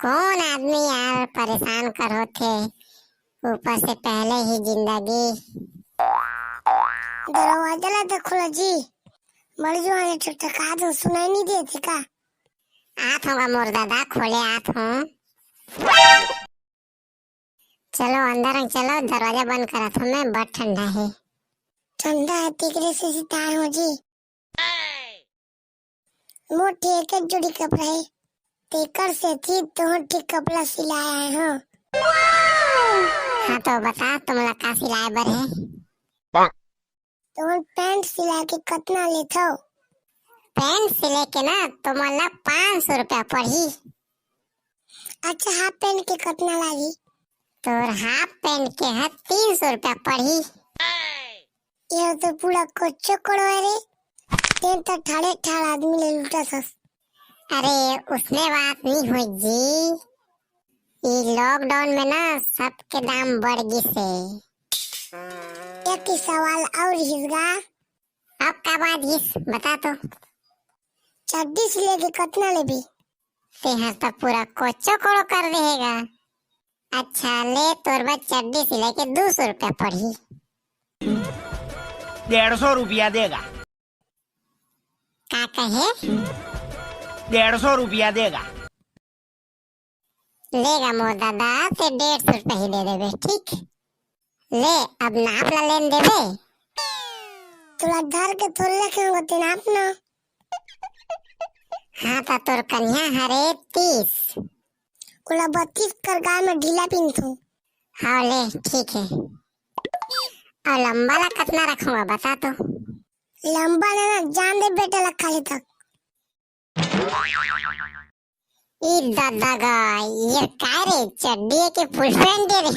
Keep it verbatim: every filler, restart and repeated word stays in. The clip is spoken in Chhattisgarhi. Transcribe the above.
कौन आदमी यार परेशान कर होथे, ऊपर से पहले ही जिंदगी। दरवाजा ला तो खोला जी, बड़ जुआन ठकठकात हूँ, सुनाई नहीं देथे का? आत हूँ गा मोर दादा, खोले आत हूँ। चलो अंदर चलो, दरवाजा बंद करत हूँ मैं, बड़ ठंडा है। ठंडा है, तेकरे से सितार हो जी। मोर ठे एक जोड़ी कपड़ा है, तेकर सेती तोहर ठे कपड़ा सिलाए आए हो। हाँ तो बता, तुमला का सिलाए बर है? तुमन पैंट सिला के कतना लेथव? पैंट सिले के ना तुमन ला पाँच सौ रुपया पड़ही। अच्छा, हाफ पैंट के कतना लागही? तोर हाफ पैंट के ह तीन सौ रुपया पड़ही। ये तो पूरा कोच्चो कोड़ो है रे, तें तो ठाड़े ठाड़ आदमी ले लूटत हस। अरे उसने बात नहीं हुई जी, ये लॉकडाउन में ना सबके दाम बढ़ गिस हे। एक ही सवाल और हिसगा। अब का बात गिस, बता तो। चड्डी सिले के कतना लेबी? तेहर तो पूरा कोच्चो कोड़ो कर देहेगा। अच्छा ले, तोर बर चड्डी सिले के दू सौ रुपया पड़ही। डेढ़ सौ रुपया देगा। का कहे? डेढ़ सौ रुपया देगा। लेगा मोर दादा, ते डेढ़ सौ रुपया ही दे देबे, ठीक? ले, अब नाप ला लेन देबे। तोला धर के थोड़े रखे होगा, ते नाप ना। हाँ, तो तोर कन्या हरे तीस। ओला बत्तीस कर गाय में ढीला पिनथू। हाँ ले, ठीक है। और लंबा ला कतना रखूंगा, बता तो। लंबा ला ना, जान दे बेटा ला खाली तक। ई दादा गा, ये का रे, चड्डी है के फुल पैंट है रे?